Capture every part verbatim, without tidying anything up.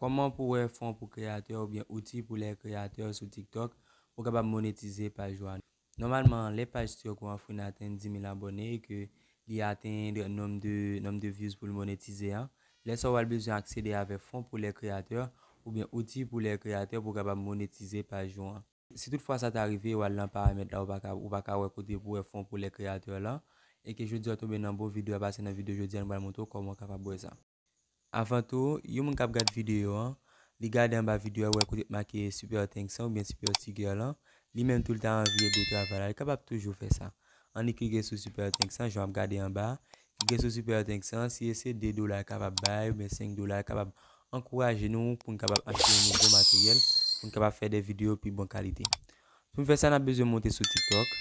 Kòman pou wè fon pou kreyatè oubyen outi pou lè kreyatè sou TikTok pou kapab monetize paj ou a? Nòmalman, lè paj TikTok ou an fin atenn dis mil abòne e ke li atenn nonb de, nonb de views pou l monetize an, lè sa w al bezwen aksede avèk fon pou lè kreyatè oubyen outi pou lè kreyatè pou kapab monetize paj ou an. Si toutfwa sa ta rive, w al nan paramèt la, ou pa ka, ou pa ka wè kote pou wè fon pou lè kreyatè lan, e ke jodi a w tonbe nan bon videyo a, pase nan videyo jodi a, nou pral montre w kòman w kapab wè sa. Avan tou, yon moun k ap gad videyo an, li gade anba videyo a, wè kote k make super thanks lan oubyen super sticker lan, li menm tou li ta anvi ede travay la, li kapab toujou fè sa. Ann li klike sou super thanks lan, jan w ap gade anba a, klike sou super thanks lan, si e se de dola l kapab bay oubyen senk dola l kapab ankouraje nou pou n kapab achte yon nouvo materyèl, pou n kapab fè de videyo pi bon kalite. Pou n fè sa, n ap bezwen monte sou TikTok.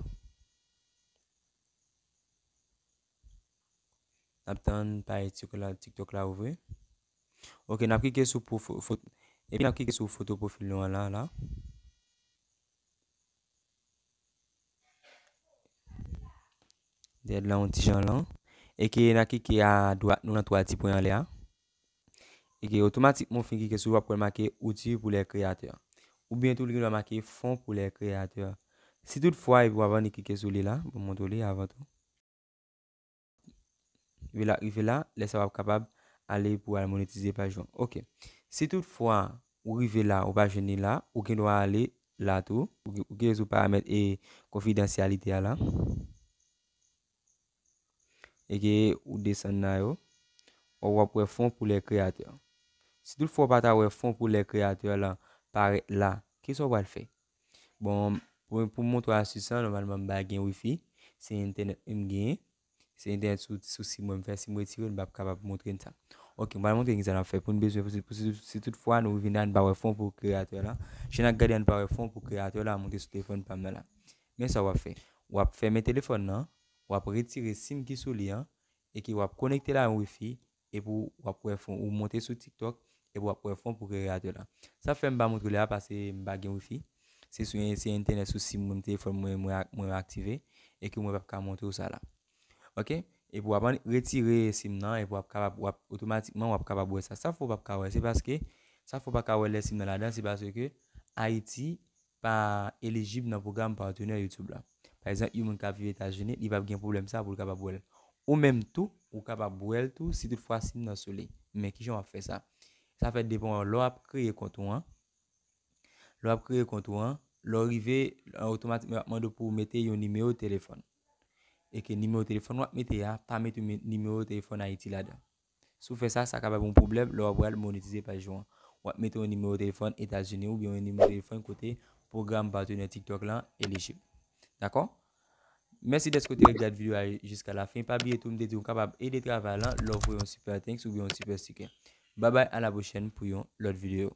N ap tann paj TikTok la, TikTok la ouvri. Ok, n ap klike sou pwofo-, fo-, epi n ap klike sou foto pwofil nou an la, la. Dèyè la, yon ti jan lan. E ke n ap klike a dwat nou nan twa ti pwen anlè a. E ke otomatikman w fin klike sou, w ap wè l make outi pou lè kreyatè. Oubyen tou, li gen dwa make fon pou lè kreyatè. Si toutfwa, epi w ap annik klike sou li la, bon, m montre w li avan tou. Rive la, rive la, lè sa w ap kapab ale pou al monetize paj ou an. Ok. Si toutfwa ou rive la, ou pa jwenn li la, ou gen dwa ale la tou. Ou, ou gen sou paramèt e konfidansyalite a la. E ke ou desann nan yo. Ou w ap wè fon pou lè kreyatè. Si toutfwa w pa ta wè fon pou lè kreyatè lan parèt la, kisa w pral fè? Bon, pou, pou m montre w astis lan, nòmalman m pa gen wifi. Se entènèt m genyen. Se entènèt sou, sou sim mwen m fè. Si m retire l, m p ap kapab montre n sa. Ok, m pral montre n kisa n ap fè pou n bezwen, pou si, pou si, si toutfwa nou vin la, n pa wè fon pou kreyatè la. Jan n ap gade a, n pa wè fon pou kreyatè la, monte sou telefòn pa m nan la. Men sa w ap fè. W ap fèmen telefòn nan, w ap retire sim ki sou li an, e ke w ap konekte l a yon wifi, epi w ap wè fon, ou monte sou TikTok, epi w ap wè fon pou kreyatè la. Sa fè m pa montre w li a, paske m pa gen wifi. Se sou, se entènèt sou sim mwen, telefòn mwen, mwen ak-, mwen aktive, e ke mwen p ap ka montre w sa la. Ok? Epi w ap an-, retire sim nan, epi w ap kapab, w ap otomatikman, w ap kapab wè sa. Sa fè w p ap ka wè, se paske, sa fè w pa ka wè lè sim nan ladan, se paske Ayiti pa elijib nan pwogram patenè YouTube la. Pa egzanp, yon moun k ap viv Etazini, li p ap gen pwoblèm sa pou l kapab wè l. Ou menm tou, ou kapab wè l tou si toutfwa sim nan sou li. Men kijan w ap fè sa? Sa fè depan lè w ap kreye kont ou an. Lè w ap kreye kont ou an, lè w rive, otomatikman, y ap mande w pou w mete yon nimewo telefòn. E ke nimewo telefòn w ap mete a, pa mete nimewo telefòn Ayiti ladan. Si w fè sa, sa ka ba w yon pwoblèm lè w ap pral monetize paj ou an. W ap mete yon nimewo telefòn Etazini oubyen yon nimewo telefòn kote pwogram patenè TikTok lan elijib. Dakò? Mèsi dèske w te gade videyo a jiska la fen. Pa bliye tou, m te di w kapab ede travay lan lè w voye yon super thanks oubyen yon super sticker. Babay, a la pwochèn pou yon lòt videyo.